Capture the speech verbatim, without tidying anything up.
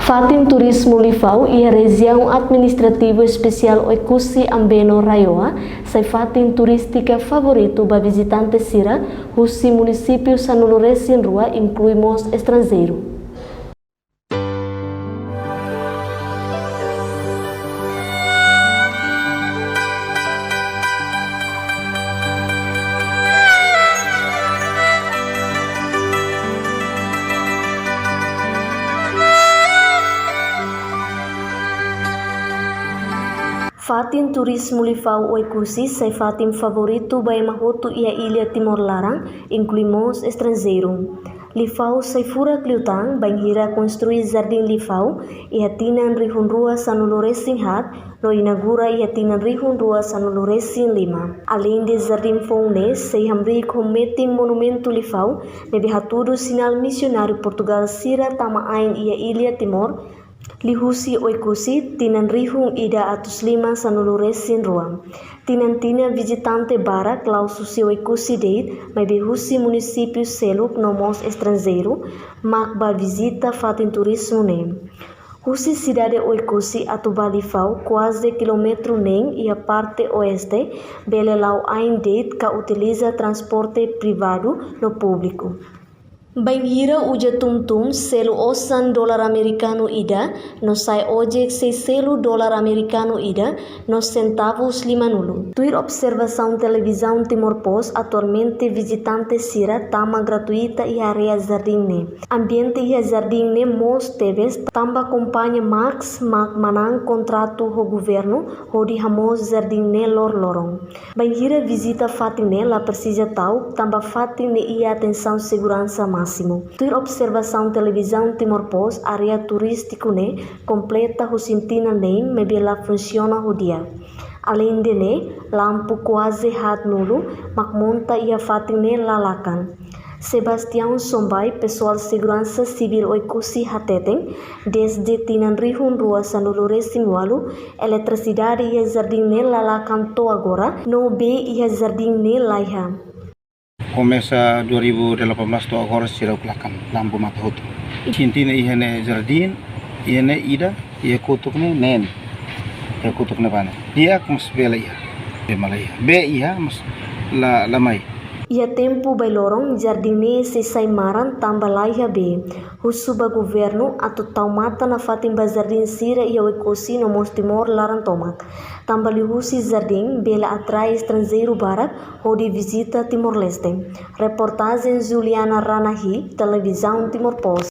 Fatin turizmu Lifau iha Rejiaun Administrativu Espesiál Oekusi Ambeno Raioa sai fatin turístika favoritu ba vizitante sira husi munisípiu sanulu-resin-rua, inklui mós estranjeiru. Fatin turizmu Lifau Oekusi sai fatin favoritu ba ema hotu iha illa Timor laran, inklui mós estranjeiru. Lifau sai furak liután bainhira konstrui Jardín Lifau iha tinan rihun rua sanulu-resin-haat, no inaugura iha tinan rihun rua sanulu-resin-lima. Aleinde jardín foun ne'e, sei hamriik ho metin monumentu Lifau, ne'ebé hatudu sinál misionáriu Portugál sira tama ain iha illa Timor, liuhusi Oekusi, tinan rihun ida atus lima sanulu-resin-rua. Tinan-tinan vizitante barak la'ós husi Oekusi de'it, maibé husi munisípiu seluk no mós estranjeiru mak bá vizita fatin turizmu ne'e. Husi sidade Oekusi atu bá Lifau kuaze kilómetru neen iha parte oeste, bele la'o ain de'it ka utiliza transporte privadu no públiku. Bainhira uza tumtum, selu osan dolar amerikanu ida, no sa'e ojek sei selu dolar amerikanu ida, no sentavus limanulu. Tuir observasaun Televizaun Timor Post, atualmente vizitante sira tama gratuita iha área jardín ne'e. Ambiente iha jardín ne'e moos tebes, tanba kompañia Max mak manán kontratu ho governu hodi hamoos jardín ne'e loroloron. Bainhira vizita fatin ne'e la presiza ta'uk, tanba fatin ne'e iha atensaun seguransa másimu. Tuir observasaun Televizaun Timor Post, área turístiku ne'e kompleta husi tinan neen, maibé la funsiona ho di'ak. Aleinde ne'e, lampu kuaze haatnulu mak monta iha fatin ne'e la lakan. Sebastião Sombai, pesoál seguransa sivíl Oekusi hateten, dezde tinan rihun rua sanulu-resin-ualu, eletrisidade iha jardín ne'e la lakan to'o agora, no bee iha jardín ne'e laiha. Komesa dua ribu delapan belas to'o agora seidauk lakan lampu mate hotu. Sintina iha ne'e jardín, iha ne'e ida, iha kotuk ne'e neen. Iha kotuk ne'ebá ne'e. Di'ak, mas bee la iha. Bee mós la iha. Bee iha, mas la, la mai. Iha tempu bailoron, jardín ne'e sei sai maran tanba laiha bee. Husu ba governu atu tau matan nafatin ba jardín sira iha Oekusi no mós Timor laran tomak. Tanba liuhusi jardín bele atrai estranjeiru barak hodi vizita Timor-Leste. Reportajen Juliana Ranahi, Televizaun Timor Post.